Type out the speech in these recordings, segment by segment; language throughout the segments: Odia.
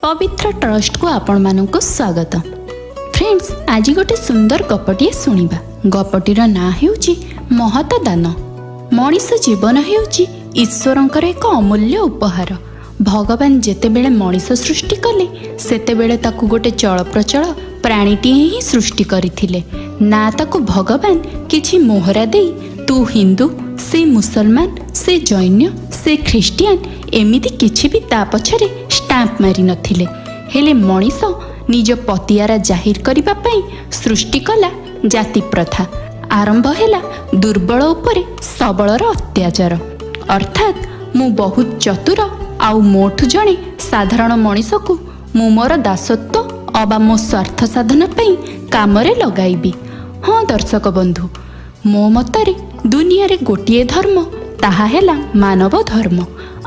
ପବିତ୍ର ଟ୍ରଷ୍ଟକୁ ଆପଣମାନଙ୍କୁ ସ୍ୱାଗତ। ଫ୍ରେଣ୍ଡସ୍, ଆଜି ଗୋଟେ ସୁନ୍ଦର ଗପଟିଏ ଶୁଣିବା। ଗପଟିର ନାଁ ହେଉଛି ମହତ ଦାନ। ମଣିଷ ଜୀବନ ହେଉଛି ଈଶ୍ୱରଙ୍କର ଏକ ଅମୂଲ୍ୟ ଉପହାର। ଭଗବାନ ଯେତେବେଳେ ମଣିଷ ସୃଷ୍ଟି କଲେ, ସେତେବେଳେ ତାକୁ ଗୋଟେ ଚଳପ୍ରଚଳ ପ୍ରାଣୀଟିଏ ହିଁ ସୃଷ୍ଟି କରିଥିଲେ। ନା ତାକୁ ଭଗବାନ କିଛି ମୋହରା ଦେଇ ତୁ ହିନ୍ଦୁ, ସେ ମୁସଲମାନ, ସେ ଜୈନ, ସେ ଖ୍ରୀଷ୍ଟିଆନ, ଏମିତି କିଛି ବି ତା ପଛରେ ଷ୍ଟାମ୍ପ ମାରି ନଥିଲେ। ହେଲେ ମଣିଷ ନିଜ ପତିଆରା ଜାହିର କରିବା ପାଇଁ ସୃଷ୍ଟି କଲା ଜାତି ପ୍ରଥା। ଆରମ୍ଭ ହେଲା ଦୁର୍ବଳ ଉପରେ ସବଳର ଅତ୍ୟାଚାର। ଅର୍ଥାତ୍ ମୁଁ ବହୁତ ଚତୁର ଆଉ ମୋଠୁ ଜଣେ ସାଧାରଣ ମଣିଷକୁ ମୁଁ ମୋର ଦାସତ୍ୱ ଅବା ମୋ ସ୍ୱାର୍ଥ ସାଧନ ପାଇଁ କାମରେ ଲଗାଇବି। ହଁ ଦର୍ଶକ ବନ୍ଧୁ, ମୋ ମତରେ ଦୁନିଆରେ ଗୋଟିଏ ଧର୍ମ, ତାହା ହେଲା ମାନବ ଧର୍ମ।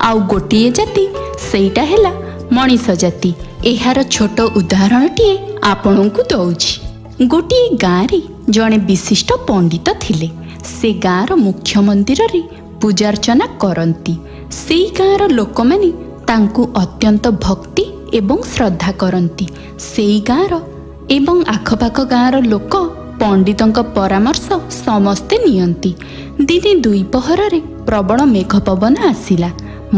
ଆଉ ଗୋଟିଏ ଜାତି, ସେଇଟା ହେଲା ମଣିଷ ଜାତି। ଏହାର ଛୋଟ ଉଦାହରଣଟିଏ ଆପଣଙ୍କୁ ଦଉଛି। ଗୋଟିଏ ଗାଁରେ ଜଣେ ବିଶିଷ୍ଟ ପଣ୍ଡିତ ଥିଲେ। ସେ ଗାଁର ମୁଖ୍ୟ ମନ୍ଦିରରେ ପୂଜାର୍ଚ୍ଚନା କରନ୍ତି। ସେଇ ଗାଁର ଲୋକମାନେ ତାଙ୍କୁ ଅତ୍ୟନ୍ତ ଭକ୍ତି ଏବଂ ଶ୍ରଦ୍ଧା କରନ୍ତି। ସେଇ ଗାଁର ଏବଂ ଆଖପାଖ ଗାଁର ଲୋକ ପଣ୍ଡିତଙ୍କ ପରାମର୍ଶ ସମସ୍ତେ ନିଅନ୍ତି। ଦିନେ ଦ୍ୱିପହରରେ ପ୍ରବଳ ମେଘ ପବନ ଆସିଲା।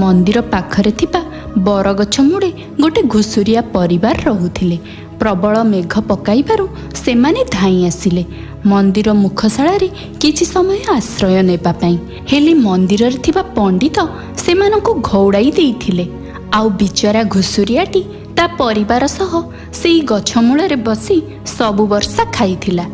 ମନ୍ଦିର ପାଖରେ ଥିବା ବରଗଛ ମୂଳେ ଗୋଟେ ଘୁଷୁରିଆ ପରିବାର ରହୁଥିଲେ। ପ୍ରବଳ ମେଘ ପକାଇବାରୁ ସେମାନେ ଧାଇଁ ଆସିଲେ ମନ୍ଦିର ମୁଖଶାଳାରେ କିଛି ସମୟ ଆଶ୍ରୟ ନେବା ପାଇଁ। ହେଲେ ମନ୍ଦିରରେ ଥିବା ପଣ୍ଡିତ ସେମାନଙ୍କୁ ଘଉଡ଼ାଇ ଦେଇଥିଲେ। ଆଉ ବିଚରା ଘୁଷୁରିଆଟି ତା ପରିବାର ସହ ସେଇ ଗଛ ମୂଳରେ ବସି ସବୁ ବର୍ଷା ଖାଇଥିଲା।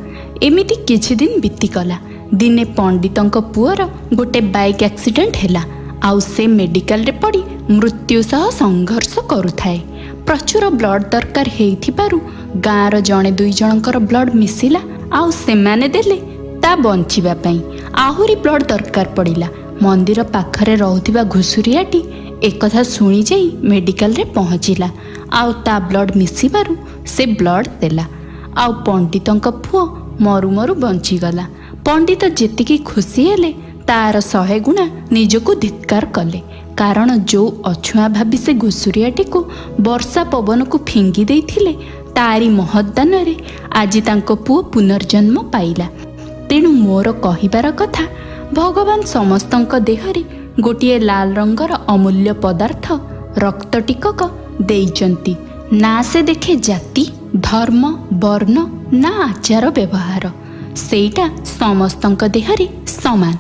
ଏମିତି କିଛି ଦିନ ବିତିଗଲା। ଦିନେ ପଣ୍ଡିତଙ୍କ ପୁଅର ଗୋଟେ ବାଇକ୍ ଆକ୍ସିଡେଣ୍ଟ ହେଲା ଆଉ ସେ ମେଡିକାଲରେ ପଡ଼ି ମୃତ୍ୟୁ ସହ ସଂଘର୍ଷ କରୁଥାଏ। ପ୍ରଚୁର ବ୍ଲଡ୍ ଦରକାର ହେଇଥିବାରୁ ଗାଁର ଜଣେ ଦୁଇ ଜଣଙ୍କର ବ୍ଲଡ୍ ମିଶିଲା ଆଉ ସେମାନେ ଦେଲେ ତା ବଞ୍ଚିବା ପାଇଁ। ଆହୁରି ବ୍ଲଡ୍ ଦରକାର ପଡ଼ିଲା। ମନ୍ଦିର ପାଖରେ ରହୁଥିବା ଘୁଷୁରିଆଟି ଏକଥା ଶୁଣି ଯାଇ ମେଡିକାଲରେ ପହଞ୍ଚିଲା ଆଉ ତା ବ୍ଲଡ୍ ମିଶିବାରୁ ସେ ବ୍ଲଡ୍ ଦେଲା ଆଉ ପଣ୍ଡିତଙ୍କ ପୁଅ ମରୁ ମରୁ ବଞ୍ଚିଗଲା। ପଣ୍ଡିତ ଯେତିକି ଖୁସି ହେଲେ, ତାର 100 ଗୁଣା ନିଜକୁ ଧିକ୍କାର କଲେ। କାରଣ ଯୋଉ ଅଛୁଆଁ ଭାବି ସେ ଘୁଷୁରିଆଟିକୁ ବର୍ଷା ପବନକୁ ଫିଙ୍ଗି ଦେଇଥିଲେ, ତାରି ମହତଦାନରେ ଆଜି ତାଙ୍କ ପୁଅ ପୁନର୍ଜନ୍ମ ପାଇଲା। ତେଣୁ ମୋର କହିବାର କଥା, ଭଗବାନ ସମସ୍ତଙ୍କ ଦେହରେ ଗୋଟିଏ ଲାଲ ରଙ୍ଗର ଅମୂଲ୍ୟ ପଦାର୍ଥ ରକ୍ତ ଟିକକ ଦେଇଛନ୍ତି। ନା ସେ ଦେଖେ ଜାତି, ଧର୍ମ, ବର୍ଣ୍ଣ ନା ଆଚାର ବ୍ୟବହାର। ସେଇଟା ସମସ୍ତଙ୍କ ଦେହରେ ସମାନ।